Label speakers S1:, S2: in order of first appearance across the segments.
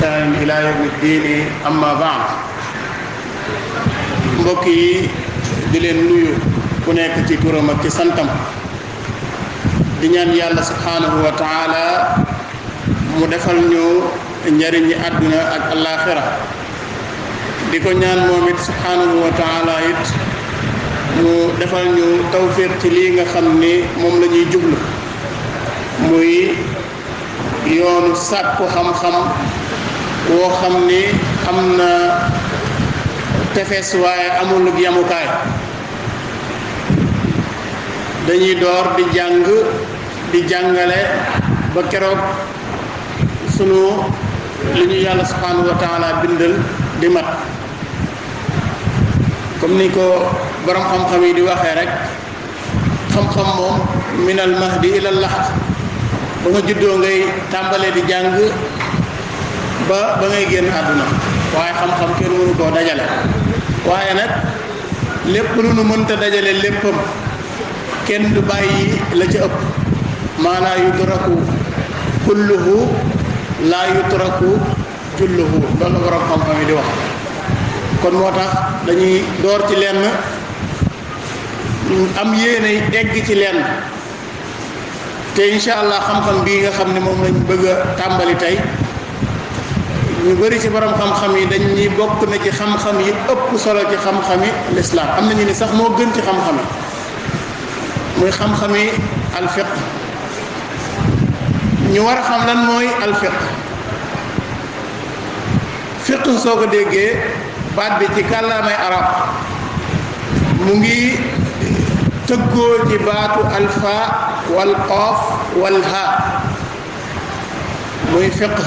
S1: بإحسان إلى يوم الدين أما بعد mbokk yi di leen nuyu ku nekk ci turam ak ci santam di ñaan yàlla subhanahu wa taala mu defal ñu njariñi àdduna ak alaxira di ko ñaan moom it subhanahu wa taala it mu defal ñu tawfiq ci lii nga xam ni moom la ñuy jublu muy yoonu sàkku xam-xam woo xam ni am na tefes waaye amul yamukaay dañuy door di jàng di jàngale ba keroog sunu li ñu yàlla subhanahu wa taala bindal di mat comme ni ko borom xam-xam yi di waxee rek xam-xam moom minal mahdi ilal lahd ba nga juddoo ngay tàmbalee di jàng ba ngay génn àdduna waaye xam-xam kenn mënu koo dajale waaye nag lépp lu nu mënta dajale léppam kenn du bàyyi la ci ëpp maa laa yutraku kulluhu laa yutraku julluhu loolu la borom xam-xam yi di wax kon moo tax dañuy door ci lenn am yéene egg ci lenn te incha allah xam-xam bii nga xam ne moom lañ bëgg a tàmbali tey ñu bëri ci borom xam-xam yi dañ ñi bokk na ci xam-xam yi ëpp solo ci xam-xami lislaam am nañu ni sax moo gën ci xam-xam yi muy xam-xami alfiq ñu war a xam lan mooy alfiq fiq soo ko déggee baat bi ci kàllaamay arab mu ngi tëggoo ci baatu alfa wal qaaf wal ha muy fiq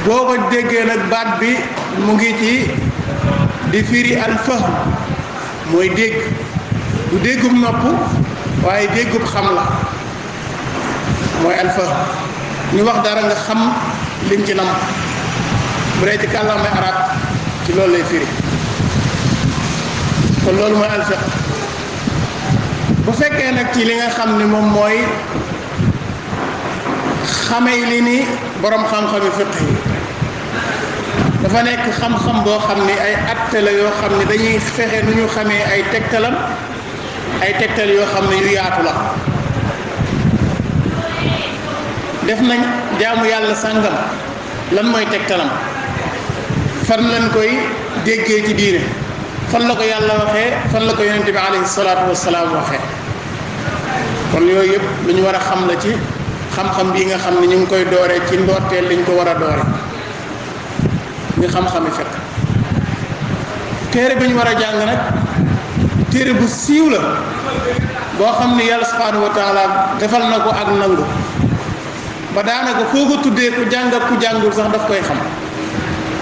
S1: boo ko déggee nag baat bi mu ngi ci di firi alfahm mooy dégg du déggub nopp waaye déggub xam la mooy alfahm ñu wax dara nga xam liñ ci nam bu dee ci kàllaamay arab ci loolu lay firi kon loolu mooy alfiq bu fekkee nag ci li nga xam ni moom mooy xamee li ni borom xam-xami fiq yi dafa nekk xam-xam boo xam ni ay atte la yoo xam ni dañuy fexe nu ñu xamee ay tegtalam ay tegtal yoo xam ne yu yaatu la def nañ jaamu yàlla sàngam lan mooy tegtalam fan lañ koy déggee ci diine fan la ko yàlla waxee fan la ko yonente bi alayhi salaatu wasalaam waxee kon yooyu yëpp lu ñu war a xam la ci xam-xam bii nga xam ne ñu ngi koy dooree ci ndoorteel liñ ko war a doore ñu xam-xami fekk téere bi ñu war a jàng nag téere bu siiw la boo xam ne yàlla subhanahu wa taala defal na ko ak nangu ba daanaka foo ko tuddee ku jàng ak ku jàngul sax daf koy xam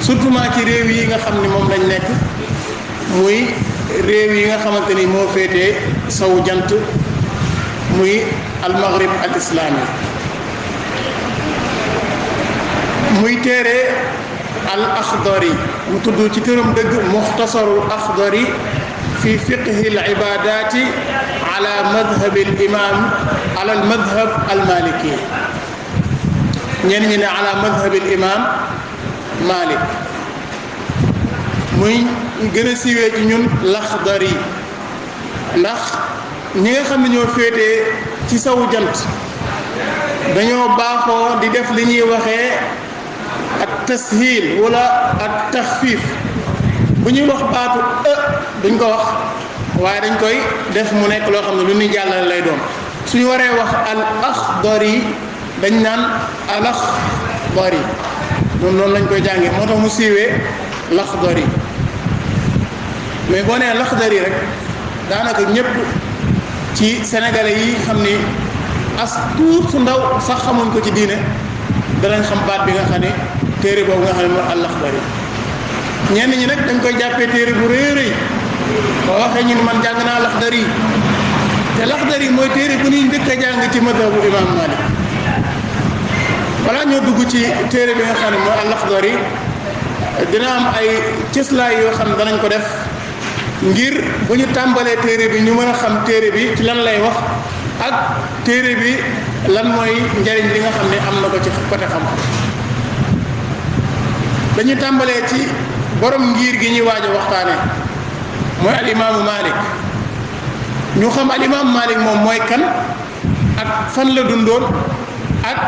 S1: surtout ci réew yi nga xam ni moom lañ nekk muy réew yi nga xamante ni moo féetee sowu jant muy almaghrib al islami muy téere al akhdari mu tudd ci këram dëgg muxtasarul akhdari fi fiqhi al ibadati ala madhab al imam ala al madhab al maliki ñenn ñi ne ala madhab al imam malik muy gën a siiwee ci ñun laxdari ndax ñi nga xam ne ñoo féetee ci sawu jant dañoo baaxoo di def li ñuy waxee ak tashil wala ak taxfiif bu ñuy wax baatu duñ ko wax waaye dañ koy def mu nekk loo xam ne lu ñuy jàllale lay doon suñu waree wax al axdari dañ naan al axdari noonu lañ koy jàngee moo tax mu siiwee laxdari mais boo nee laxdari rek daanaka ñëpp ci sénégalais yi xam ni as tuut su ndaw sax xamuñ ko ci diine danañ xam baat bi nga xam ne téere boobu nga xam ne mooy al-Laxdari ñenn ñi nag dañ koy jàppee téere bu rëy rëy boo waxee ñu man jàng naa Laxdari te Laxdari mooy téere bu ñuy njëkk a jàng ci madhabu imam Malik balaa ñoo dugg ci téere bi nga xam ne mooy al-Laxdari dina am ay cëslaay yoo xam ne danañ ko def ngir bu ñu tàmbalee téere bi ñu mën a xam téere bi ci lan lay wax ak téere bi lan mooy njariñ li nga xam ne am na ko ci côté xam-xam. dañu tàmbalee ci borom ngir gi ñuy waaj a waxtaane mooy alimaamu Malik. ñu xam alimaamu Malik moom mooy kan ak fan la dundoon ak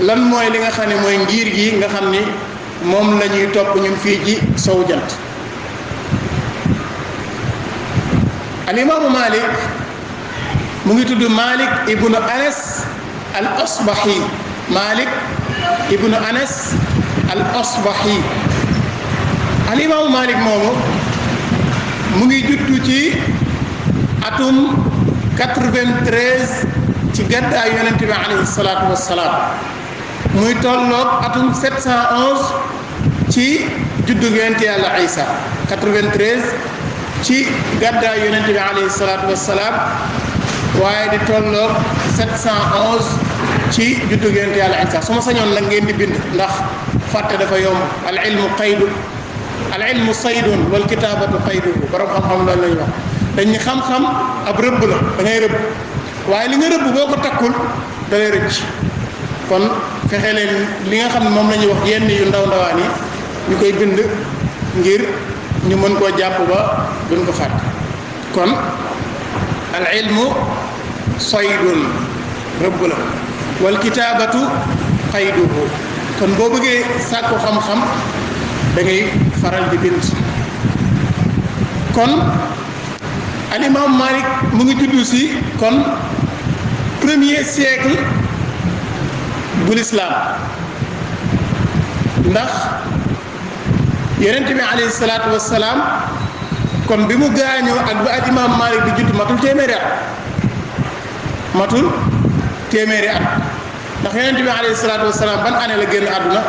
S1: lan mooy li nga xam ne mooy ngir gi nga xam ni moom la ñuy topp ñun fii ci sowu jant. alimaamu Malik mu ngi tudd Malik ibnu Anas al Asbahi. Malik ibnu Anas al Asbahi. alimaamu Malik moomu mu ngi juddu ci atum 93 ci gàddaay yonente bi alayhi salaatu wassalaam muy tolloog atum 711 ci juddu yonente yàlla Isa. 93 ci gàddaay yonente bi alayhi salaatu wassalaam waaye di tolloog 711 ci juddu yonente yàlla Isa. su ma sañoon nag ngeen di bind ndax fàtte dafa yomb. al ilmu qaydu al ilmu saydun wal kitaabatu qayduhu borom xam-xam loolu lañu wax. dañ ni xam-xam ab rëbb la da ngay rëbb waaye li nga rëbb boo ko takkul da lay rëcc. kon fexe leen li nga xam ne moom la ñuy wax yenn yu ndaw ndawaan yi ñu koy bind ngir ñu mën koo jàpp ba duñ ko fàtte. kon al ilmu saydun rëbb la wal kitaabatu qayduhu. kon boo bëggee sàkku xam-xam da ngay faral di bind. kon al imam Malik mu ngi juddu si kon premier siècle bu l'islam ndax yonent bi alayhi salaatu wassalaam kon bi mu gaañoo ak bi al imam Malik di judd matul téeméeri at ndax yonent bi alayhi salaatu wassalaam ban année la génn àdduna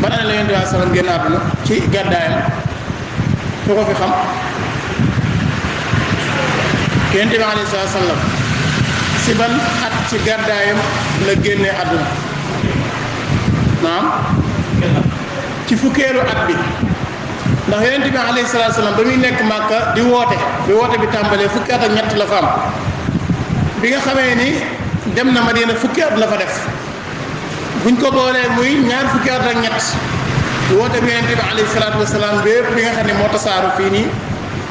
S1: ban année la yonent bi alayhi salaam génn àdduna ci gàddaayam su ko fi xam. yonent bi alayhi salaatu wassalaam si ban at ci gàddaayam la génnee àdduna naam ci fukkeelu at bi ndax yonent bi alayhi salaatu wassalaam ba muy nekk Màkka di woote bi tàmbalee fukki at ak ñett la fa am bi nga xamee ni dem na Madina fukki at la fa def buñ ko boolee muy ñaar fukki at ak ñett woote bi yonent bi alayhi salaatu wassalaam bépp bi nga xam ne moo tasaaru fii nii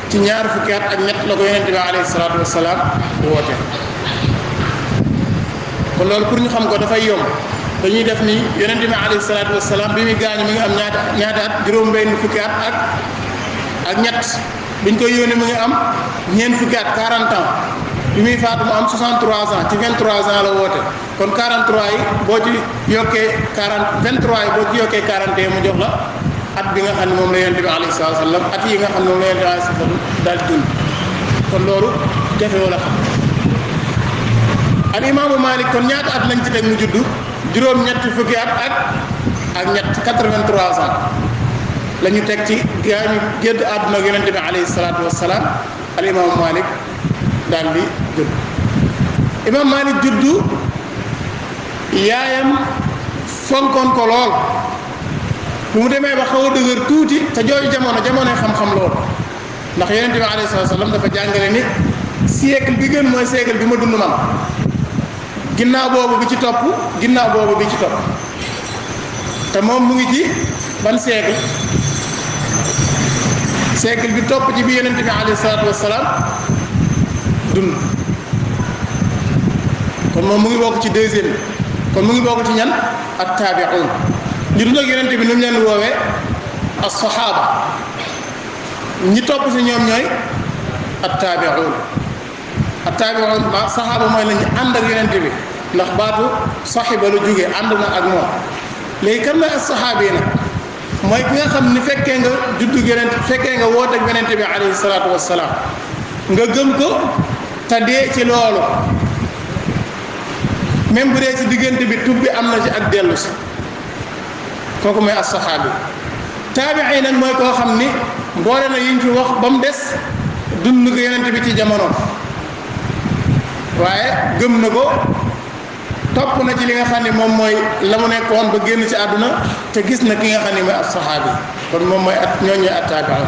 S1: ci ñaar fukki at ak ñett la ko yonent bi alayhi salaatu wassalaam woote. kon loolu pour ñu xam ko dafay yomb dañuy def ni yonent bi alayhi salaatu wassalaam bi muy gaañu mi ngi am ñaata at juróom-benn fukki at ak ñett biñ koy yónnee mu ngi am ñeent fukki at 40 ans bi muy faatu mu am 63 ans ci 23 ans la woote. kon 43 yi boo ci yokkee 23 yi boo ci yokkee 41 mu jox la at bi nga xam ne moom la yonent bi alayhi salaatu wasallam at yi nga xam ne moom la yonent bi alayhi salaatu wasallam daal dund. kon loolu jafe wala xam. al imaamu Malik kon ñaata at lañ ci teg mu juddu juróom-ñetti fukki at ak ñett 83 ans la ñu teg ci gaañu gédd àdduna ak yonent bi alayhi salaatu wassalaam al imaamu Malik daal di judd. imaam Malik juddu yaayam fonkoon ko lool bu mu demee ba xaw a dëgër tuuti te jooju jamonoy xam-xam lool ndax yonent bi alayhi salaatu wassalaam dafa jàngale ni siècle bi gën mooy siècle bi ma dund man ginnaaw boobu bi ci topp te moom mu ngi ci ban siècle bi topp ci bi yonent bi alayhi salaatu wassalaam dund kon moom mu ngi bokk ci deuxième kon mu ngi bokk ci ñan ak taabi'un ñu dund ak yonent bi nu mu leen woowee as-sahaaba ñi topp si ñoom ñooy ak taabi'un sahaaba mooy la ñu ànd ak yonent bi ndax baatu saxiba lu jógee ànd na ak moom léegi kan mooy as-saxaabi yi nag mooy ki nga xam ni fekkee nga juddu yonent fekkee nga woote ak yonent bi alayhi salaatu wassalaam nga gëm ko te dee ci loolu même bu dee ci diggante bi tub bi am na ci ak dellu si kooku mooy as-saxaabi. taabi'i yi nag mooy koo xam ni mboole na yiñ fi wax ba mu des dund ko yonent bi ci jamono waaye gëm na ko topp na ci li nga xam ne moom mooy la mu nekkoon ba génn ci àdduna te gis na ki nga xam ne mooy ab saxaabi kon moom mooy at ñooñu at taabi'un.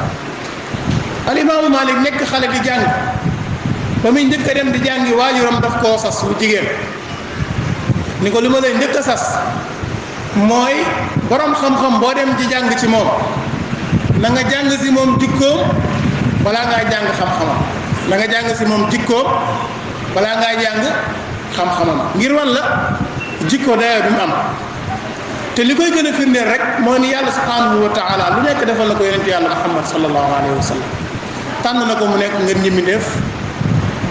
S1: al imaamu Malik nekk xale di jàng ba muy njëkk a dem di jàngi waajuram daf koo sas bu jigéen ni ko li ma lay njëkk a sas mooy borom xam-xam boo dem di jàng ci moom na nga jàng si moom jikkoom balaa ngaa jàng xam-xamam na nga jàng si moom jikkoom balaa ngaa jàng xam-xamam ngir wan la jikko dayoo bi mu am te li koy gën a firndeel rek moo ni yàlla subhanahu wa taala lu nekk defal na ko yonent yàlla muhammad sallallahu alayhi wa sallam tànn na ko mu nekk ngeen ñi mi def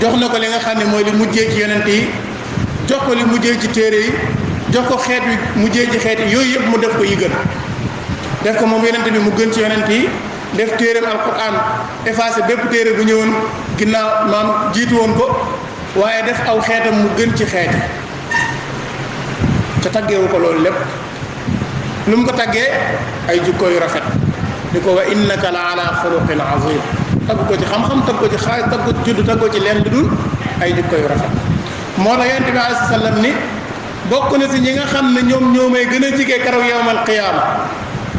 S1: jox na ko li nga xam ne mooy li mujjee ci yonent yi jox ko li mujjee ci téere yi jox ko xeet wi mujjee ci xeet yi yooyu yëpp mu def ko yi gën def ko moom yonent bi mu gën ci yonent yi def téereem alquran effacé bépp téere bu ñëwoon ginnaaw maam jiitu woon ko waaye def aw xeetam mu gën ci xeet yi ca taggeewu ko loolu lépp lu mu ko taggee ay jukko yu rafet di ko wa innaka la ala xuluqin azim tagg ko ci xam-xam tagg ko ci xaay tagg ko ci judd tagg ko ci leen lu dul ay jukko yu rafet moo tax yonent bi alayhi salaam ni bokk na si ñi nga xam ne ñoom ñoo may gën a jige karaw yawmal qiyaama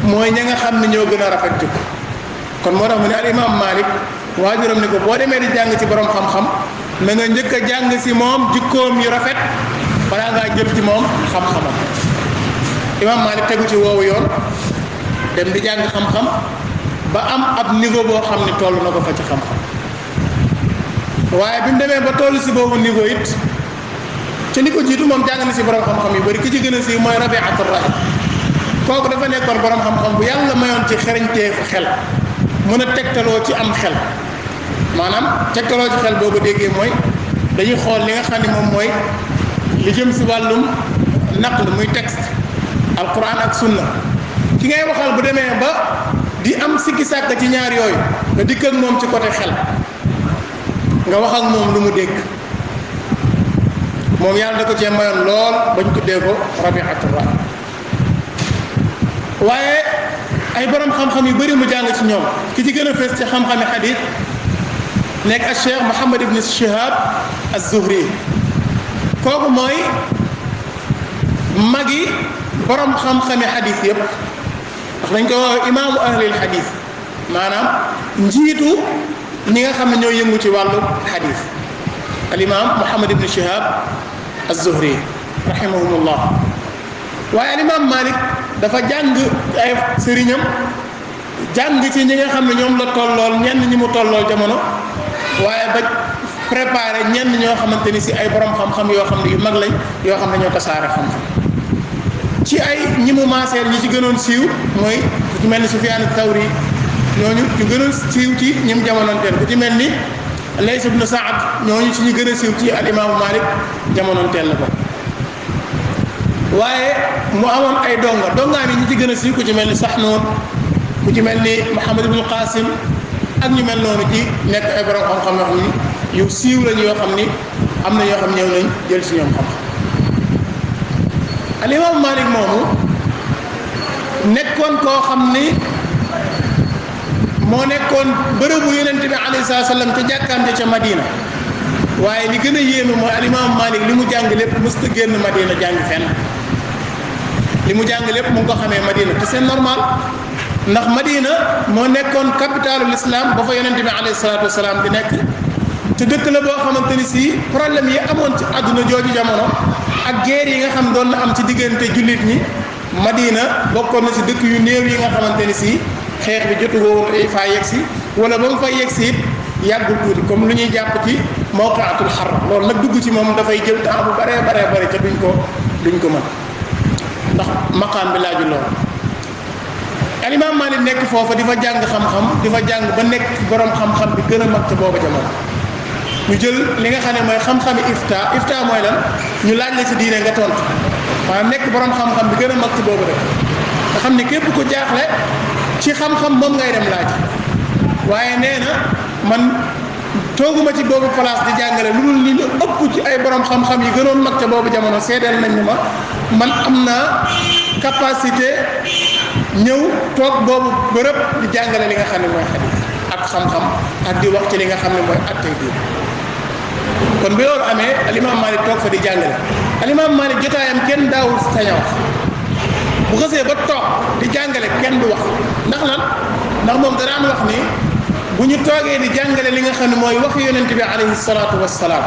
S1: mooy ñi nga xam ne ñoo gën a rafet jukko kon moo tax mu ne al imam Malik waajuram ni ko boo demee di jàng ci borom xam-xam na nga njëkk a jàng si moom jikkoom yu rafet balaa ngaa jël ci moom xam-xamam imam Malik tegu ci woowu yoon dem di jàng xam-xam ba am ab niveau boo xam ne toll na ko fa ci xam-xam waaye bi mu demee ba toll si boobu niveau it ca li ko jiitu moom jàng na si borom xam-xam yu bëri ki ci gën a si mooy Rabi'atul Ra'i kooku dafa nekkoon borom xam-xam bu yàlla mayoon ci xereñteefu xel mën a tegtaloo ci am xel maanaam tegtaloo ci xel boo ko déggee mooy dañuy xool li nga xam ne moom mooy li jëm si wàllum naql muy texte alquran ak sunna ki ngay waxal bu demee ba di am sikki sàkk ci ñaar yooyu nga dikk ak moom ci côté xel nga wax ak moom lu mu dégg moom yàlla da ko cee mayoon lool bañ tuddee ko Rabi'atul Ra'i waaye ay borom xam-xam yu bëri mu jàng ci ñoom ki ci gën a fees ci xam-xami xadis nekk ak Cheikh Muhammad ibn Shihab az-Zuhri kooku mooy magi borom xam-xami xadis yëpp ndax dañ ko wax imaamu ahlil xadis maanaam njiitu ñi nga xam ne ñoo yëngu ci wàllu xadis al imam Muhammad ibn Shihab az-Zuhri rahimahumullah waaye al imam Malik dafa jàng ay sëriñam jàng ci ñi nga xam ne ñoom la tollool ñenn ñi mu tollool jamono waaye ba préparé ñenn ñoo xamante ni si ay borom xam-xam yoo xam ne yu mag lañ yoo xam ne ñoo tasaare xam-xam ci ay ñi mu maaseel ñi ci gënoon siiw mooy ku ci mel ni Sufyaan Thawri ñooñu ñu gënoon siiw ci ñi mu jamonoonteel ku ci mel ni Lays ibn Sa'd ñooñu ci ñu gën a siiw ci al imaamu Malik jamonoonteel la ko waaye mu amoon ay dongaa ni ñi ci gën a siiw ku ci mel ni Saxnuun ku ci mel ni Muhammad ibn Qasim ak ñu mel noonu ci nekk ay borom xam-xam yoo xam ni yu siiw lañ yoo xam ni am na ñoo xam ñëw nañ jël si ñoom xam-xam al imaamu Malik moomu nekkoon koo xam ni moo nekkoon bërëbu yonente bi alayhi salaam ca jàkkaam ja ca Madina waaye li gën a yéeme mooy al imaamu Malik li mu jàng lépp mësta génn Madina jàng fenn li mu jàng lépp mu ngi ko xamee Madina te c'est normal ndax Madina moo nekkoon capitalu l'islam ba fa yonente bi alayhi salaatu wasalaam di nekk te dëkk la boo xamante ni si problème yi amoon ci àdduna jooju jamono ak guerre yi nga xam doon na am ci diggante jullit ñi Madina bokkoon na si dëkk yu néew yi nga xamante ni si xeex bi jotu woon faa yegg si wala ba mu fay yegg si it yàggul tuuti comme lu ñuy jàpp ci mawqaatul harb loolu nag dugg ci moom dafay jël temps bu baree bare ca duñ ko mën ndax maqaam bi laaju lool al imam Malik nekk foofa di fa jàng xam-xam di fa jàng ba nekk borom xam-xam bi gën a mag ca booba jamono ñu jël li nga xam ne mooy xam-xami ifta mooy lan ñu laaj la ci diine nga tontu maanaam nekk borom xam-xam bi gën a mag ci boobu rek nga xam ne képp ku jaaxle ci xam-xam moom ngay dem laaj waaye nee na man tooguma ci boobu place di jàngale lu dul li ñu ëpp ci ay borom xam-xam yi gënoon mag ca boobu jamono seedeel nañ ni ma man am naa capacité ñëw toog boobu bërëb di jàngale li nga xam ne mooy xadis ak xam-xam ak di wax ci li nga xam ne mooy attey bi kon bi loolu amee alimam Malik toog fa di jàngale alimam Malik jotaayam kenn daawul sañ a wax bu xësee ba toog di jàngale kenn du wax ndax lan ndax moom danaan wax ni bu bu ñu toogee di jàngale li nga xam ne mooy wax yonent bi alayhi salaatu wassalaam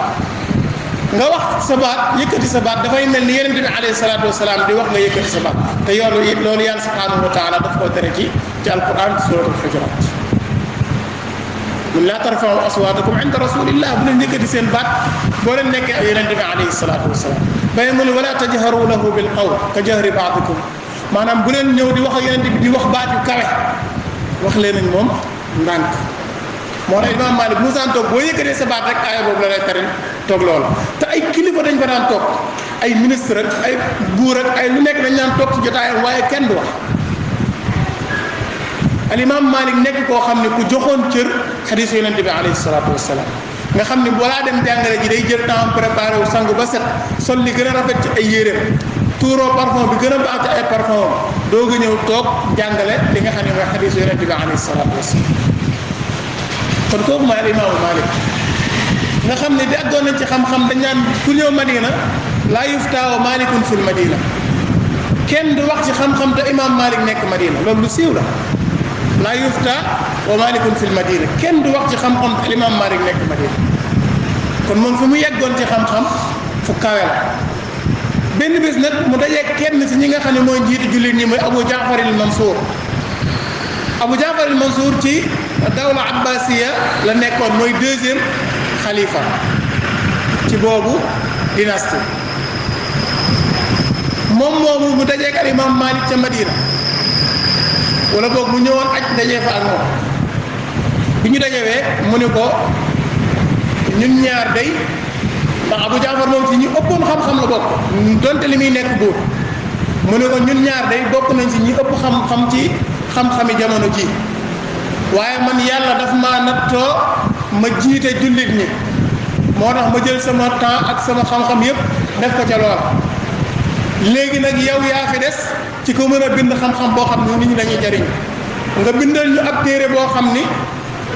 S1: nga wax sa baat yëkkati sa baat dafay mel ni yonent bi alayhi salaatu wassalaam di wax nga yëkkati sa baat te loolu yàlla subhanahu wa taala daf koo tere ci alquran ci suratul hujurat mun laa tarfa'u aswaatakum inda rasulillah bu leen yëkkati seen baat boo leen nekkee ak yonent bi alayhi salaatu wassalaam bay mu ne wala tajharu lahu bil qawl ka jahri ba'dikum maanaam bu leen ñëw di wax ak yonent bi di wax baat yu kawe wax leen ak moom ndànk moo tax Imam Malik bu saan toog boo yëkkatee sa baat rek aaya boobu la lay tere toog loolu te ay kilifa dañ fa daan toog ay ministre ak ay buur ak ay lu nekk dañ daan toog ci jotaayam waaye kenn du wax al Imam Malik nekk koo xam ne ku joxoon cër xadiis yonent bi alayhi salaatu wassalaam nga xam ne balaa dem jàngale ji day jël temps préparé wu sangu ba set sol li gën a rafet ci ay yéreem tuuroo parfum bi gën a baax ci ay parfum doog a ñëw toog jàngale li nga xam ne mooy xadiis yonent bi alayhi salaatu wassalaam kon kooku mooy al imaamu Malik nga xam ne di àggoon nañ ci xam-xam dañ naan ku ñëw Madina laa yuftaa wa Malikun fil Madina kenn du wax ci xam-xam te imaam Malik nekk Madina loolu lu siiw la laa yuftaa wa Malikun fil Madina kenn du wax ci xam-xam te imaam Malik nekk Madina kon moom fi mu yeggoon ci xam-xam fu kawe la benn bés nag mu dajee kenn ci ñi nga xam ne mooy njiitu jullit ñi mooy Abu Jaafar al Mansour Abu Jaafar al Mansour ci dawla abbasiya la nekkoon mooy deuxième xalifa ci boobu dynastie moom moomu mu dajeek al imam Malik ca Madina wala boog mu ñëwoon aj dajee fa ak moom bi ñu dajewee mu ni ko ñun ñaar day ndax Abu Jaafar moom ci ñi ëppoon xam-xam la bokk donte li muy nekk buur mu ne ko ñun ñaar day bokk nañ ci ñi ëpp xam-xam ci xam-xami jamono ji waaye man yàlla daf maa nattoo ma jiite jullit ñi moo tax ma jël sama temps ak sama xam-xam yépp def ko ca loola léegi nag yow yaa fi des ci ko mën a bind xam-xam boo xam ni nit ñi dañuy jariñ nga bindal ñu ab téere boo xam ni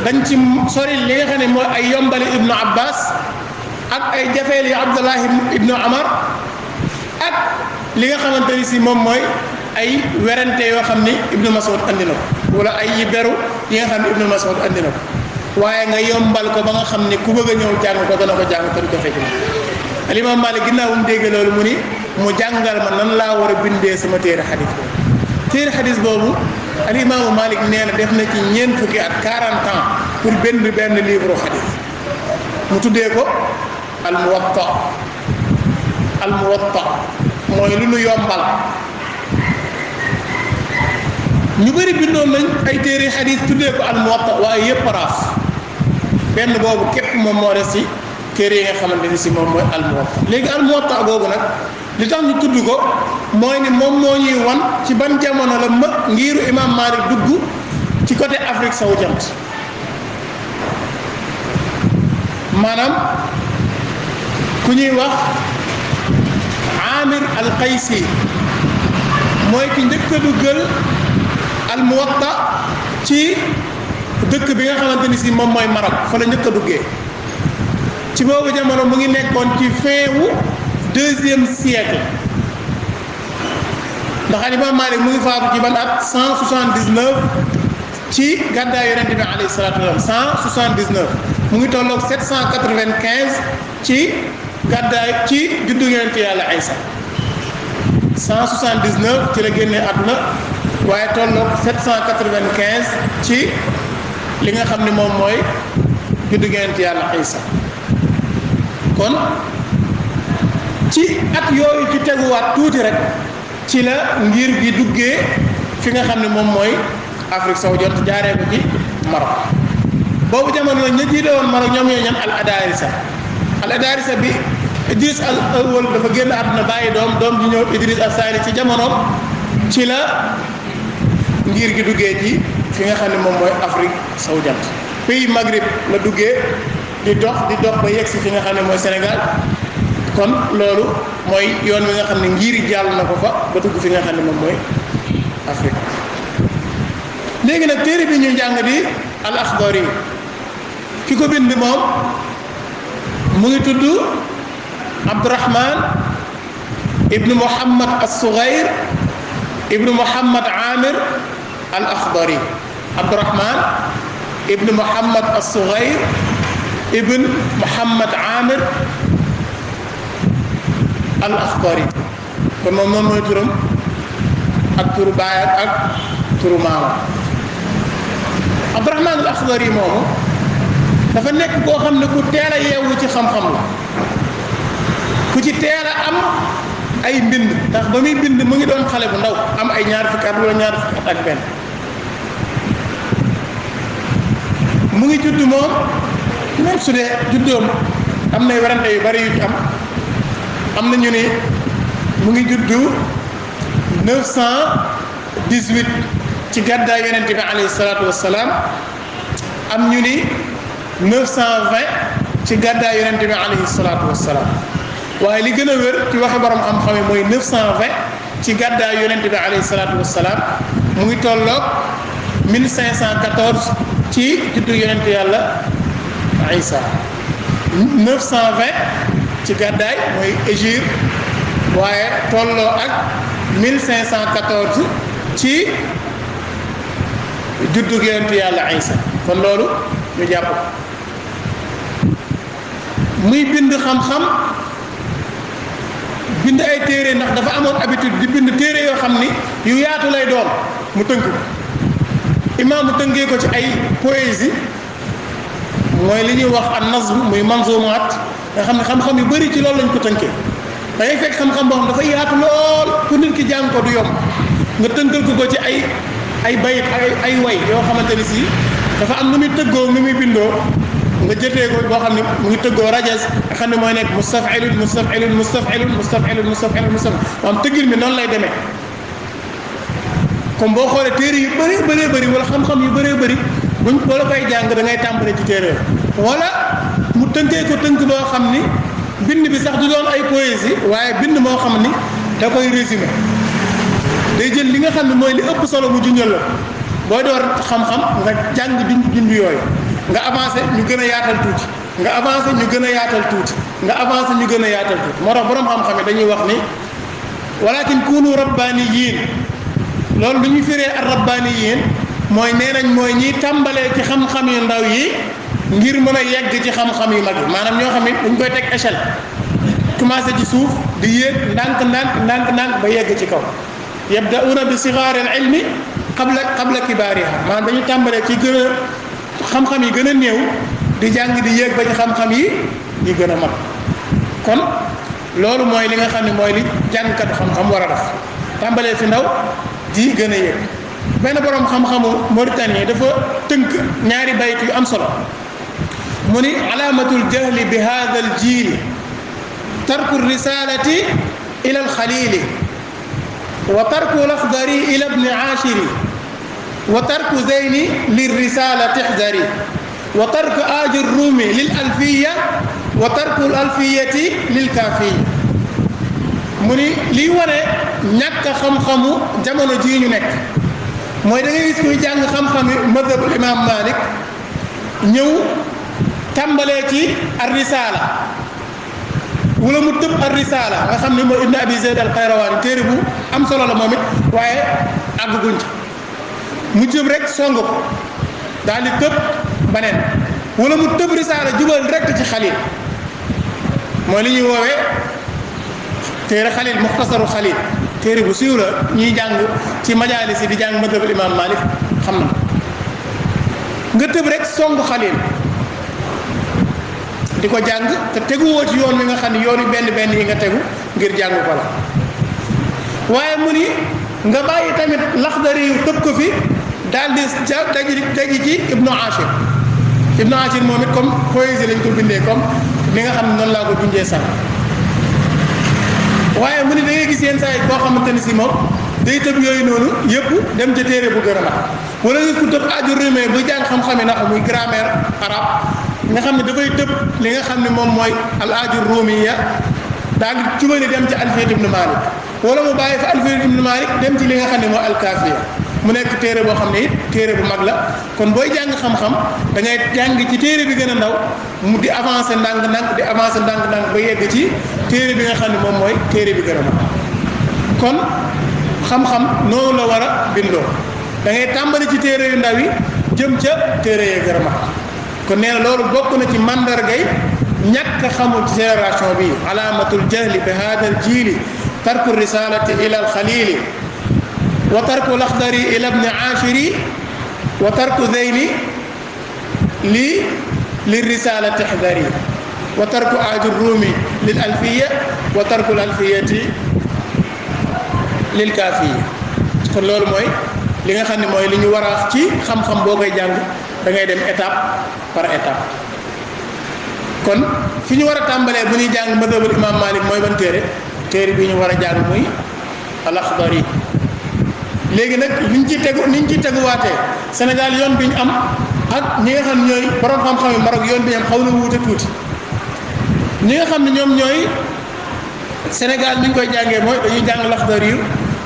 S1: dañ ci sori li nga xam ne mooy ay yombali ibnu abbas ak ay jafeel yi abdullah ibnu amar ak li nga xamante ni si moom mooy ay werante yoo xam ni ibnu mas'ud andi na ko wala ay yi beru yi nga xam ne ibnu mas'ud andi na ko waaye nga yombal ko ba nga xam ne ku bëgg a ñëw jàng ko dana ko jàng te du jafe ci al imam Malik ginnaaw mu dégg loolu mu ni mu jàngal ma nan laa war a bindee sama téere xadis boobu téere xadis boobu al imaamu Malik nee na def na ci ñeent fukki at 40 ans pour benn livre xadis mu tuddee ko al muwatta mooy lu nu yombal ñu bëri bindoon nañ ay téere xadis tuddee ko al muwatta waaye yëpp raaf benn boobu képp moom moo des ci téere yi nga xamante ni si moom mooy al muwatta léegi al muwatta boobu nag li tax ñu tudd ko mooy ni moom moo ñuy wan ci ban jamono la ngiiru imam Malik dugg ci côté Afrique sowu jant maanaam ku ñuy wax Amir al Qaysi mooy ki njëkk a duggal al muwatta ci dëkk bi nga xamante ni si moom mooy Maroc fa la njëkk a duggee ci boobu jamono mu ngi nekkoon ci fin wu 2e siècle ndax al imam Malik mu ngi faatu ci ban at 179 ci gàddaay yonent bi alayhi salaatu wa salaam 179 mu ngi tolloog 795 ci gàddaay ci juddu yonent yàlla Isa 179 ci la génnee àdduna waaye tolloog 795 ci li nga xam ne moom mooy juddu yonent yàlla Isa kon ci at yooyu ci teguwaat tuuti rek ci la ngir gi duggee fi nga xam ne moom mooy Afrique sowu jant jaaree ko ci Maroc boobu jamono nag ña jiite woon Maroc ñoom ñooy ñan al adarisa bi Idris al awwal dafa génn àdduna bàyyi doom ji ñëw Idris al Sani ci jamono ci la ngir gi duggee ci fi nga xam ne moom mooy Afrique sowu jant pays Maghreb la duggee di dox ba yegg si fi nga xam ne mooy Sénégal kon loolu mooy yoon wi nga xam ne ngir jàll na ko fa ba dugg fi nga xam ne moom mooy Afrique léegi nag téere bi ñuy jàng di al Axdari ki ko bind moom mu ngi tudd Abdurahman ibnu Muhammad as-Sughayr ibnu Muhammad Amir al Axdari Abdurahman ibn Muhammad as-Sughayr ibn Muhammad Amir al-Akhdari kon moom noonu mooy turam ak turu baay ak turu maama Abdurahmaan al-Akhdari moomu dafa nekk koo xam ne ku teel a yeewu ci xam-xam la ku ci teel a am ay mbind ndax ba muy bind mu ngi doon xale bu ndaw am ay ñaar fukki at wala ñaar fukki at ak benn mu ngi judd moom même su dee juddoom am nay werante yu bari yu ci am na ñu ni mu ngi juddu 918 ci gàddaay yonent bi alayhi salaatu wassalaam am ñu ni 920 ci gàddaay yonent bi alayhi salaatu wassalaam waaye li gën a wér ci waxi borom xam-xam yi mooy 920 ci gàddaay yonent bi alayhi salaatu wassalaam mu ngi tolloog 1514 ci juddu yonent yàlla Isa 920 ci gàddaay mooy hégire waaye tolloo ak 1514 ci juddu yonent yàlla Isa kon loolu ñu jàpp muy bind xam-xam bind ay téere ndax dafa amoon habitude di bind téere yoo xam ni yu yaatu lay doon mu tënk ko imaam mu tënkee ko ci ay poésie mooy li ñuy wax an nazm muy manzumaat nga xam ne xam-xam yu bëri ci loolu lañ ko tënkee da ngay fekk xam-xam boo xam dafa yaatu lool ku nit ki jàng ko du yomb nga tënkal ko ci ay bayit ay way yoo xamante ni si dafa am nu muy tëggoo nu muy bindoo nga jëtee ko boo xam ne mu ngi tëggoo rajas nga xam ne mooy nekk mustaf'ilun mustaf'ilun mustaf'ilun mustaf'ilun mustaf'ilun mustaf'ilun maanaam tëggil mi noonu lay demee comme boo xoolee téere yu bëree bëri wala xam-xam yu bëree bëri buñ boo la koy jàng da ngay tàmbale ci téere wala mu tënkee ko tënk boo xam ni bind bi sax du doon ay poésie waaye bind moo xam ni da koy résumé day jël li nga xam ne mooy li ëpp solo mu junjal la booy door xam-xam nga jàng junj yooyu nga avancé ñu gën a yaatal tuuti nga avancé ñu gën a yaatal tuuti nga avancé ñu gën a yaatal tuuti moo tax borom xam-xam yi dañuy wax ni walakin kunu rabbaniyin loolu lu ñuy firee ar rabbaniyin mooy nee nañ mooy ñiy tàmbalee ci xam-xam yu ndaw yi ngir mën a yegg ci xam-xam yu mag yi maanaam ñoo xam ne dañ koy teg échelle commencé ci suuf di yéeg ndànk ba yegg ci kaw yabda'una bi sigaaril ilmi qabla kibaariha maanaam dañu tàmbalee ci gën a xam-xam yi gën a néew di jàng di yéeg ba ci xam-xam yi gën a mag kon loolu mooy li nga xam ne mooy li jàngkat xam-xam war a def tàmbalee fi ndaw di gën a yéeg benn borom xam-xamu Mauritanie dafa tënk ñaari bayt yu am solo mu ni alaamatul jahli bi haadha al jiili tarku risalati ila al xalili wa tarku lafdari ila ibni aashiri wa tarku zeyni lirrisalati ixdari wa tarku aaji ruumi lil alfiya wa tarku al alfiyati lil kaafiya mu ni lii wane ñàkk xam-xamu jamono jii ñu nekk mooy da ngay gis kuy jàng xam-xami madhabul imam Malik ñëw tàmbalee ci ar risala wala mu tëb ar risala nga xam ne mooy ibn abi zayd al qayrawani téere bu am solo la moom it waaye àgguñ ci mu jëm rek song ko daal di tëb baneen wala mu tëb risala jubal rek ci xalil mooy li ñuy woowee téere xalil muxtasaru xalil téere bu siiw la ñuy jàng ci majaalis yi di jàng madhabul imam Malik xam na nga tëb rek songu xalil di ko jàng te teguwoo ci yoon wi nga xam ne yoon yu benn yi nga tegu ngir jàng ko la waaye mu ni nga bàyyi tamit laxdari yu tëb ko fi daal di daji ci ibnu Ashir moom it comme poésie lañ ko bindee comme li nga xam ne noonu laa ko junjee sax waaye mu ni da ngay gis yenn saa yi boo xamante ni si moom day tëb yooyu noonu yëpp dem ca téere bu gën a mag wala nga ko tëb aju rémé bu jàng xam-xami ndax muy grammaire arabe nga xam ne dafay tëb li nga xam ne moom mooy al aju rumiya daal di jubali dem ci alfiyat ibn Malik wala mu bàyyi fa alfiyat ibn Malik dem ci li nga xam ne mooy alkaafiya mu nekk téere boo xam ne it téere bu mag la kon booy jàng xam-xam da ngay jàng ci téere bi gën a ndaw mu di avancé ndànk-ndànk di avancé ndànk-ndànk ba yegg ci téere bi nga xam ne moom mooy téere bi gën a mag kon xam-xam noonu la war a bindoo da ngay tàmbali ci téere yu ndaw yi jëm ca téere yee gën a mag kon nee na loolu bokk na ci mandargay ñàkk xamul ci génération bi alaamatul jahli bi hada al jiili tarku risalati ila al xalili wa tarku laxdari ila ibni ashiri wa tarku zeyni li risalati ixdari wa tarku aaju ruumi lil alfiya wa tarku al alfiyati lil kaafiya kon loolu mooy li nga xam ne mooy li ñu war a ci xam-xam boo koy jàng da ngay dem étape par étape kon fi ñu war a tàmbalee bu ñuy jàng madhabul imam Malik mooy ban téere bi ñu war a jàng muy al-Akhdari léegi nag niñ ci teguwaatee Sénégal yoon bi ñu am ak ñi nga xam ñooy borom xam-xam yu Maroc yoon bi ñu am xaw na wuute tuuti ñi nga xam ne ñoom ñooy Sénégal ni ñu koy jàngee mooy dañuy jàng al-Akhdari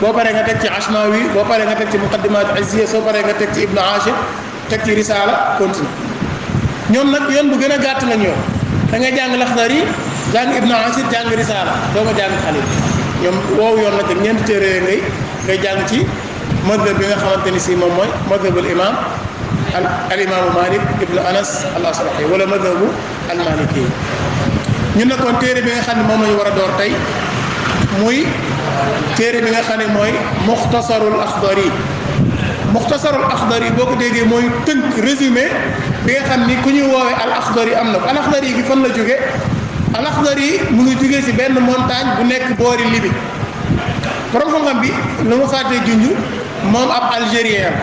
S1: boo paree nga teg ci Ashmawi boo paree nga teg ci Muqaddimat Izziya soo paree nga teg ci Ibn Ashir teg ci Risala continue ñoom nag yoon bu gën a gàtt lañ yoon da ngay jàng Laxdari jàng Ibn Ashir jàng Risala doo ko jàng Xalil ñoom woowu yoon la te ñeenti téere ngay jàng ci madhab bi nga xamante ni si moom mooy madhabul imam al imaamu Malik ibnu Anas al Asbahi wala madhabu al Maliki ñun nag kon téere bi nga xam ne moom la ñu war a door tey muy téere bi nga xam ne mooy Muxtasarul Akhdari Muxtasarul Akhdari boo ko déggee mooy tënk résumé bi nga xam ni ku ñuy woowee al Akhdari am na ko al Akhdari gi fan la jóge al Akhdari mu ngi jógee ci benn montagne bu nekk boori Libi borom xam-xam bi lu ma fàttee junj moom ab algérien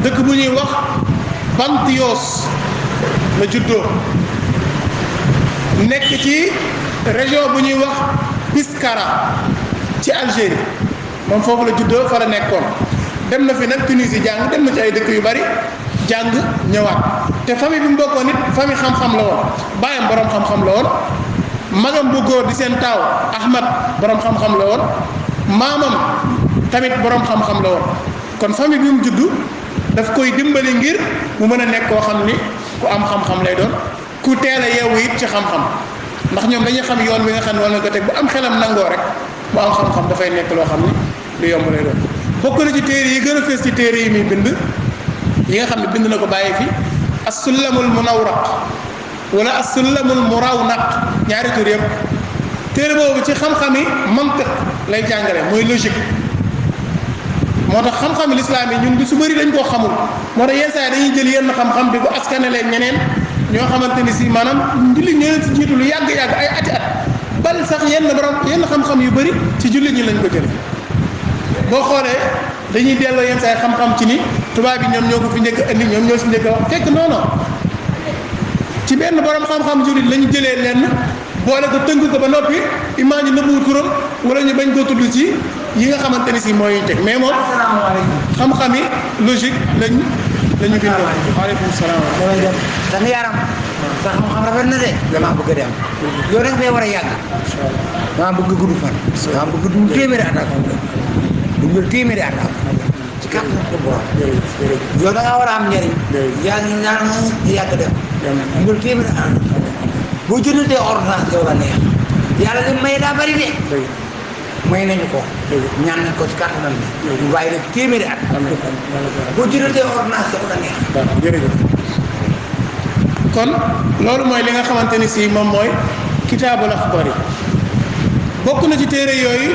S1: dëkk bu ñuy wax Bantios la juddoo nekk ci région bu ñuy wax Biskara ci Algérie moom foofu la juddoo fa la nekkoon dem na fi nag Tunisie jàng dem na ci ay dëkk yu bari jàng ñëwaat te famille bi mu bokkoon nit famille xam-xam la woon baayam borom xam-xam la woon magam bu góor di seen taaw Ahmad borom xam-xam la woon maamam tamit borom xam-xam la woon kon famille bi mu juddu daf koy dimbali ngir mu mën a nekk koo xam ni ku am xam-xam lay doon ku teel a yeewu it ci xam-xam ndax ñoom dañuy xam yoon wi nga xam ne wala ko teg bu am xelam nangoo rek mu am xam-xam dafay nekk loo xam ni lu yomb lay doon bokk na ci téere yi gën a fees ci téere yi muy bind yi nga xam ne bind na ko bàyyi fi as-sullamul munawraq wala as-sullamul murawnaq ñaari tur yëpp téere boobu ci xam-xami mantiq lay jàngale mooy logique moo tax xam-xami lislaam yi ñun du su bëri dañ koo xamul moo tax yenn saa yi dañuy jël yenn xam-xam di ko askanelee ñeneen ñoo xamante ni si maanaam jullit ñoo leen si jiitu lu yàgg-yàgg ay ati at bal sax yenn xam-xam yu bëri ci jullit ñi lañ ko jële boo xoolee dañuy delloo yenn saa yi xam-xam ci ni tubaab yi ñoom ñoo ko fi njëkk a indi ñoom ñoo si njëkk a wax fekk non ci benn borom xam-xam jullit la ñu jëlee lenn boole ko tënk ko ba noppi imaam ñu nëbbuwut turam wala ñu bañ koo tudd ci yi nga xamante ni si mooy ñu teg mais moom xam-xami logique lañu bindoo. waaleykum salaam.
S2: da nga yaram. sa xam-xam rafet na de. damaa bëgg a dem. yow da nga fay war a yàgg. damaa bëgg gudd fan. damaa bëgg dund téeméeri at ak dundal téeméeri at ak ci kàttan ko borom. yow da ngaa war a am njëriñ. yaa ngi naan yàgg dem. dundal téeméeri at boo jëndatee ordonnance yow la neex. yàlla li may daa bari de. may nañu ko. ñaan nañ ko ci kàttanam bi. ñu bàyyi nag téeméeri at. boo jëndatee ordonnance yow la neex.
S1: jërëjëf kon loolu mooy li nga xamante ni si moom mooy kitaabul Akhdari bokk na ci téere yooyu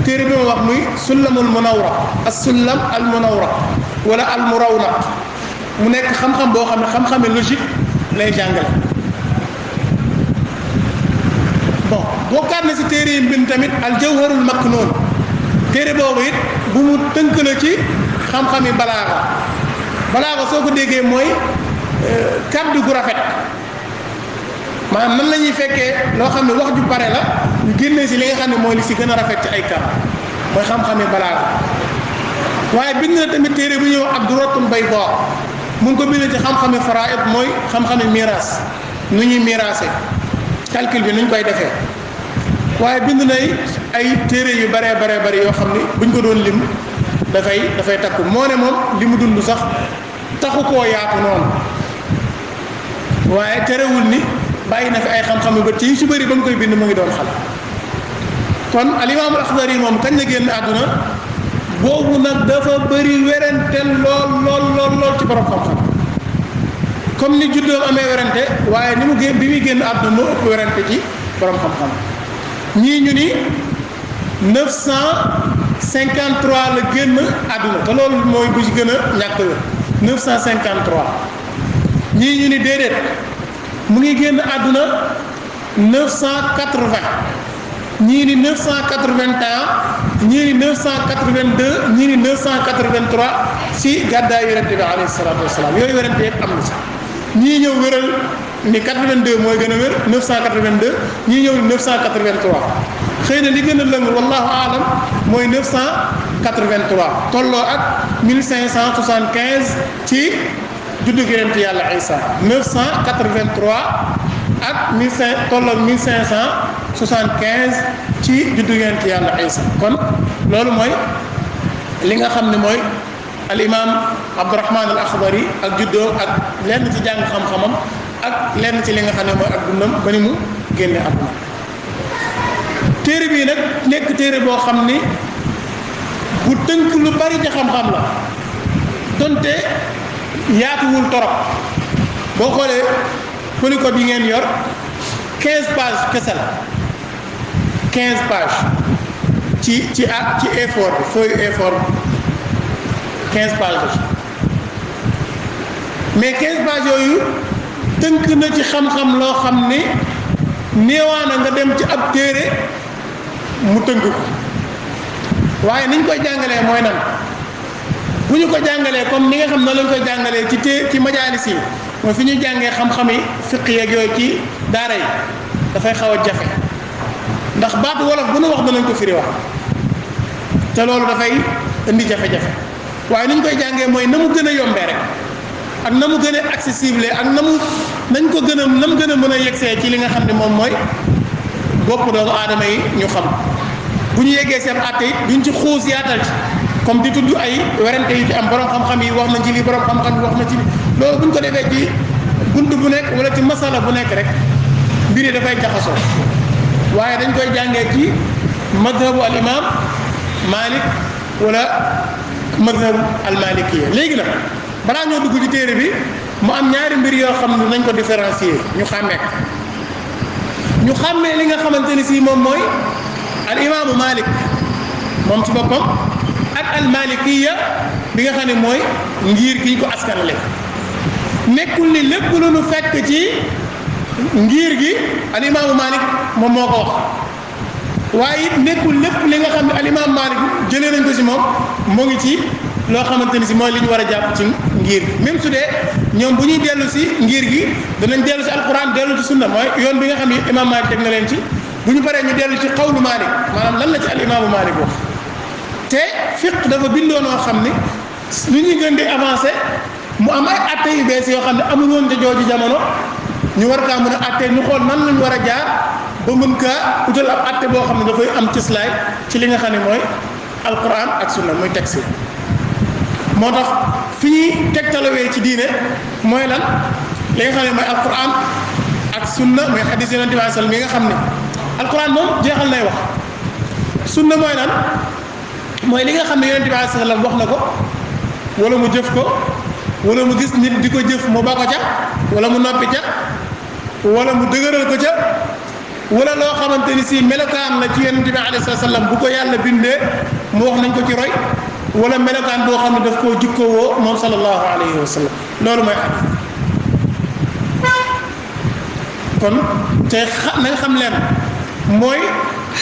S1: téere bi ma wax muy sullamul munawraq as-sullam al munawraq wala al murawnaq mu nekk xam-xam boo xam ne xam-xame logique lay jàngale. bon bokkaat na si téere yi mbind tamit al jawharul maknuun téere boobu it bu mu tënk la ci xam-xami balaaga soo ko déggee mooy kàddu gu rafet maanaam nan la ñuy fekkee loo xam ne wax ju pare la ñu génnee si li nga xam ne mooy li si gën a rafet ci ay kàddu mooy xam-xami balaaga waaye bind na tamit téere bu ñuy wax ad-durratul baydaa mu ngi ko bind ci xam-xami faraa'id mooy xam-xami miraas nu ñuy miraase calcul bi nuñ koy defee waaye bind na ay téere yu baree bari yoo xam ne buñ ko doon lim dafay takku moo ne moom li mu dund sax taxu koo yaatu noonu waaye terewul ni bàyyi na fi ay xam-xam yu ba ci su bëri ba mu koy bind mu ngi doon xal kon al imaamul Akhdari moom kañ la génn àdduna boobu nag dafa bëri werante lool ci borom xam-xam comme ni juddoo amee werante waaye ni mu génn bi muy génn àdduna moo ëpp werante ci borom xam-xam ñii ñu ni 953 la génn àdduna te loolu mooy bu ci gën a ñàkk wér 953 ñii ñu ni déedéet mu ngi génn àdduna 980 ñii ni 981 ñii ni 982 ñii ni 983 ci gàddaay yonent bi alayhi salaatu wasalaam yooyu werante yëpp am na ci ñii ñëw wéral ni 82 mooy gën a wér 982 ñii ñëw ni 983 xëy na li gën a lëng wallahu aalam mooy 983 tolloo ak 1575 ci juddug yonent yàlla Isa 983 ak 1500 tolloog 1575 ci juddug yonent yàlla Isa kon loolu mooy li nga xam ne mooy al imam Abdurahman al Akhdari ak juddoo ak lenn ci jàng xam-xamam ak lenn ci li nga xam ne mooy ak dundam ba ni mu génne àdduna téere bii nag nekk téere boo xam ni bu tënk lu bari ci xam-xam la donte yaatuwul torop boo xoolee polycope bi ngeen yor 15 pages kese la 15 pages ci A4 bi feuille A4 bi 15 pages mais 15 pages yooyu tënk na ci xam-xam loo xam ni néewaana nga dem ci ab téere mu tënk ko waaye niñ koy jàngalee mooy nan bu ñu ko jàngalee comme ni nga xam ne lañ koy jàngalee ci majaalis yi mooy fi ñuy jàngee xam-xami fiq yeeg yooyu ci daara yi dafay xaw a jafe ndax baatu wolof bu nu wax danañ ko firi wax te loolu dafay indi jafe-jafe waaye ni ñu koy jàngee mooy na mu gën a yombee rek ak na mu gën a accessible ak na mu gën a mën a yegsee ci li nga xam ne moom mooy bopp doomu aadama yi ñu xam bu ñu yeggee seen àtte yi duñ ci xuus yaatal ci comme di tudd ay werante yu ci am borom xam-xam yi wax nañ ci lii borom xam-xam yi wax na ci lii loolu bu ñu ko defee ci bunt bu nekk wala ci masala bu nekk rek mbir yi dafay jaxasoo waaye dañ koy jàngee ci madhabu al imam Malik wala madhabu al malikiya léegi nag balaa ñoo dugg ci téere bi mu am ñaari mbir yoo xam ne nañ ko différencier ñu xàmmee li nga xamante ni si moom mooy al imaamu Malik moom ci boppam ak al malikiya bi nga xam ne mooy ngir gi ñu ko askanale nekkul ni lépp lu nu fekk ci ngir gi al imaamu Malik moom moo ko wax waaye it nekkul lépp li nga xam ne al imaamu Malik jëlee nañ ko si moom moo ngi ci loo xamante ni si mooy li ñu war a jàpp ci ngir gi même su dee ñoom bu ñuy dellu si ngir gi danañ dellu si alquran dellu ci sunna mooy yoon bi nga xam ne imaam Malik teg na leen ci bu ñu paree ñu dellu ci xawlu Malik maanaam lan la ci al imaamu Malik wax te fiq dafa bindoo noo xam ni lu ñuy gën di avancé mu am ay atte yu bees yoo xam ne amul woon ca jooju jamono ñu war kaa mën a atte ñu xool nan lañ war a jaar ba mën kaa utal ab atte boo xam ne dafay am cëslaay ci li nga xam ne mooy alquran ak sunna muy texte moo tax fi ñuy tegtalawee ci diine mooy lan li nga xam ne mooy alquran ak sunna mooy xadis yonent bi sallam yi nga xam ne alquran moom jeexal nay wax sunna mooy lan mooy li nga xam ne yonent bi sallam wax na ko wala mu jëf ko wala mu gis nit di ko jëf mu ba ko ca wala mu noppi ca wala mu dëgëral ko ca wala loo xamante ni si melokaan la ci yonent bi alayhi salaam bu ko yàlla bindee mu wax nañ ko ci roy wala melokaan boo xam ne daf koo jikkowoo moom sallallahu alayhi wa sallam loolu mooy xadis kon te nañ xam leen mooy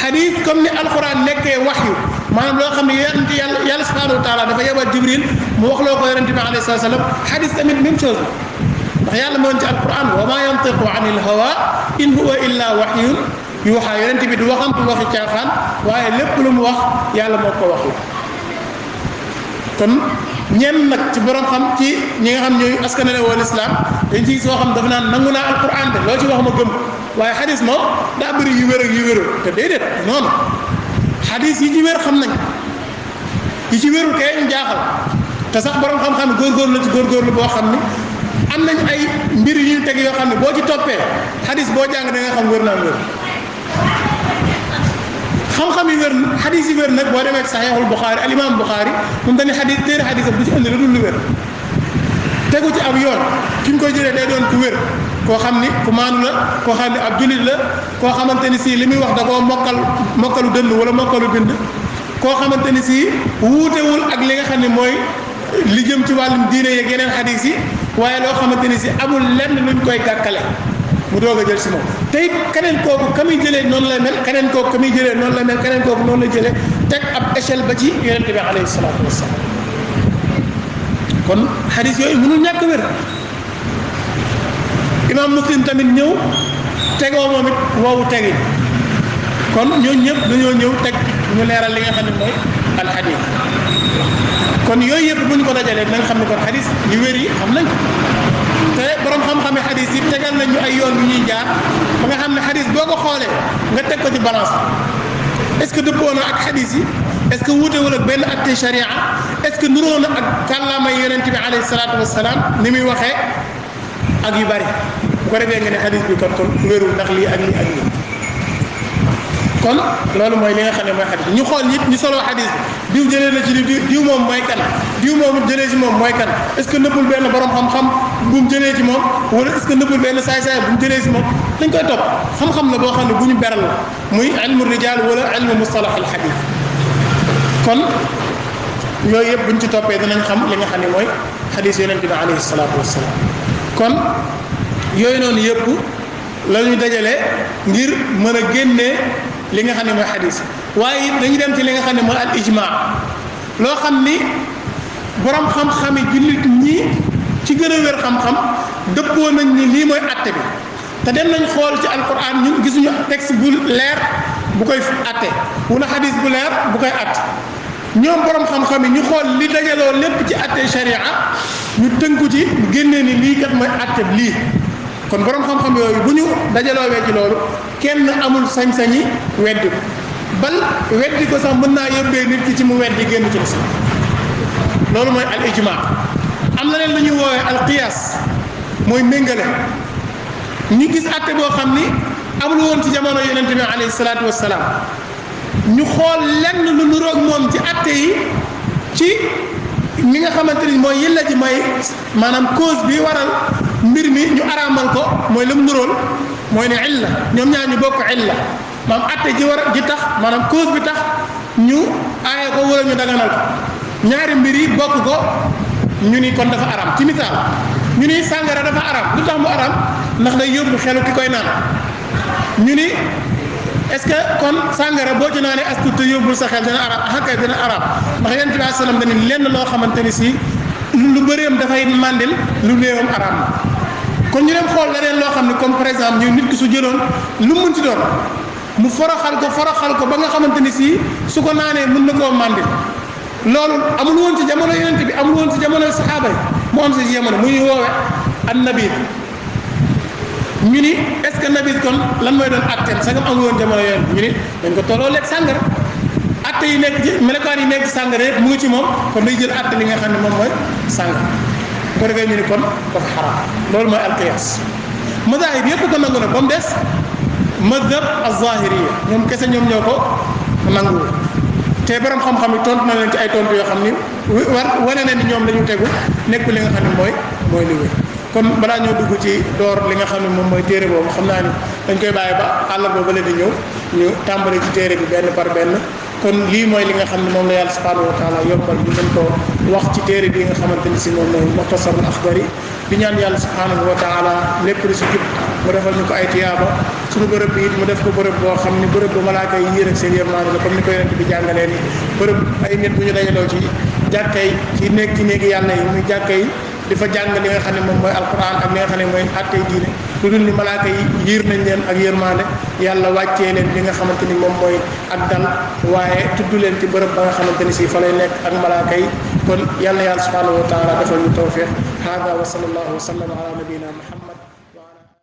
S1: xadis comme ni alquran nekkee waxyu maanaam loo xam ne yàlla subhanahu wa taala dafa yebal jibril mu wax loo ko yonente bi alayhi salaam xadis tamit même chose ndax yàlla moo ci alquran wa ma yantiqu anil hawa in huwa illa waxyun yuuxa yonente bi du waxantu waxi caaxaan waaye lépp lu mu wax yàlla moo ko wax la kon ñenn nag ci borom xam ci ñi nga xam ñooy askanale woo lislaam dañ ci soo xam dafa naan nangu naa alquran de loo ci wax ma gëm waaye xadis moom daa bëri yu wér ak yu wérul te déedéet noonu xadis yi ci wér xam nañ yi ci wérul kay ñu jaaxal te sax borom xam-xam góorgóorlu ci góorgóorlu boo xam ni am nañ ay mbir yu ñu teg yoo xam ne boo ci toppee xadis boo jàng da nga xam wér naa wér xam-xam yi wér xadis yi wér nag boo demee saxiixul Buxaari al imam Buxaari moom dañuy xadis téere xadis bu ci indi lu dul lu wér tegu ci ab yoon ki ñu koy jëlee day doon ku wér koo xam ni ku maanu la koo xam ni ab jullit la koo xamante ni si li muy wax da koo mokkalu dënn wala mokkalu bind koo xamante ni si wuutewul ak li nga xam ne mooy li jëm ci wàllum diine yeeg yeneen xadis yi waaye loo xamante ni si amul lenn luñ koy gàkkale mu doog a jël si moom te it keneen kooku ka muy jëlee noonu lay mel keneen kooku ka muy jëlee noonu lay mel keneen kooku noonu lay jëlee teg ab échelle ba ci yonente bi alayhi salaatu wasalaam kon xadis yooyu mënul ñàkk wér imam Muslim tamit ñëw tegoo moom it woowu tegi kon ñooñu ñëpp dañoo ñëw teg ñu leeral li nga xam ne mooy al xadis kon yooyu yëpp bu ñu ko dajalee dinañ xam ne kon xadis yu wér yi xam nañ te borom xam-xame xadis yi tegal nañ ñu ay yoon yu ñuy jaar ba nga xam ne xadis boo ko xoolee nga teg ko ci balance est-ce que dëppoo na ak xadis yi est-ce que wuutewul ak benn atte sharia est-ce que nuroo na ak kàllaamay yonente bi alayhi salaatu wasalaam ni muy waxee ak yu bari bu ko defee nga ne xadis bi kon wérul ndax lii ak lii ak lii kon loolu mooy li nga xam ne mooy xadis ñu xool nit ñu solo xadis bi diw jëlee na ci diw moom mooy kan diw moom jëlee ci moom mooy kan est-ce que nëbbul benn borom xam-xam bu mu jëlee ci moom wala est-ce que nëbbul benn saay-saay bu mu jëlee ci moom dañ koy topp xam-xam la boo xam ne bu ñu beral la muy ilmu rijal wala ilmu mustalah al xadis kon yooyu yëpp buñ ci toppee danañ xam li nga xam ne mooy xadis yonente bi alayhi salaatu wasalaam kon yooyu noonu yëpp la ñu dajale ngir mën a génnee li nga xam ne mooy xadis waaye dañu dem ci li nga xam ne mooy al ijma loo xam ni borom xam-xami jullit ñi ci gën a wér xam-xam dëppoo nañ ni lii mooy atte bi te dem nañ xool ci alquran ñun gisuñu texte bu leer bu koy atte wala xadis bu leer bu koy atte ñoom borom xam-xam yi ñu xool li dajaloo lépp ci atte sharia ñu tënku ci génnee ni lii kat mooy atte lii kon borom xam-xam yooyu bu ñu dajaloowee ci loolu kenn amul sañ-sañi weddi ko bal weddi ko sax mën naa yóbbee nit ki ci mu weddi génn ci lislam loolu mooy al ijma am na leen lu ñuy woowee al qiyaas mooy méngale ñu gis atte boo xam ni amul woon ci jamono yonente bi alayhi salaatu wassalaam ñu xool lenn lu nuroog moom ci atte yi ci mi nga xamante ni mooy yilla ji mooy maanaam cause bi waral mbir mi ñu araamal ko mooy lu mu nuróol mooy ne illa ñoom ñaar ñu bokk illa maanaam atte ji war ji tax maanaam cause bi tax ñu aaye ko wala ñu daganal ko ñaari mbir yi bokk ko ñu ni kon dafa araam ci misaal ñu ni sàngara dafa araam lu tax mu araam ndax day yóbbu xelu ki koy naan ñu ni est-ce que kon sàngara boo ci naanee as tuut te yóbbul sa xel dina araam xakkay dina araam ndax yonent bi sallallahu alayhi wasallam dañu lenn loo xamante ni si lu bëreem dafay màndil lu néewam araam kon ñu dem xool leneen loo xam ne comme par exemple ñu nit ki su jëloon lu mun ci doon mu foroxal ko ba nga xamante ni si su ko naanee mën na koo màndil loolu amul woon ci jamono yonent bi amul woon ci jamono saxaaba yi mu am si jamono muy woowe an nabi ñu ni est-ce que nabi kon lan mooy doon atteem sagam amul woon jamono yonent ñu ni dañ ko tolloo lekk sàngara atte yi nekk ci melokaan yi nekk ci sàngara yëpp mu ngi ci moom kon day jël atte li nga xam ne moom mooy sàngara bu ko defee ñu ni kon dafa xaraam loolu mooy alqiyaas mazahib yëpp ko nangu na ba mu des mazhab az-zahiriyya ñoom kese ñoom ñoo ko nanguwul te borom xam-xam yi tontu na leen ci ay tontu yoo xam ni wane na ni ñoom la ñu tegu nekk li nga xam ne mooy li wér kon balaa ñoo dugg ci door li nga xam ne moom mooy téere boobu xam naa ni dañ koy bàyyi ba àllarba ba leen di ñëw ñu tàmbali ci téere bi benn par benn kon lii mooy li nga xam ne moom la yàlla subhanahu wa taala yombal ñu mën koo wax ci téere bi nga xamante ni si moom mooy muxtasarul axdari di ñaan yàlla subhanahu wa taala lépp lu si jub mu defal ñu ko ay tiyaaba suñu bërëb bi it mu def ko bërëb boo xam ni bërëb bu malaaka yi yéer ak seen yërmaande la comme ni ko yonent bi jàngalee ni bërëb ay nit bu ñu dajaloo ci jàkkay ci néegi yàlla yi muy jàkkay di fa jàng li nga xam ne moom mooy alquran ak li nga xam ne mooy attey diine lu dul ni malaaka yi yiir nañ leen ak yërmaande yàlla wàccee leen li nga xamante ni moom mooy ak dal waaye tudd leen ci bërëb ba nga xamante ni si fa lay nekk ak malaaka yi kon yàlla subhanahu wa taala defal ñu tawfiq hada wa sallallahu wa sallam ala nabiyina muhammad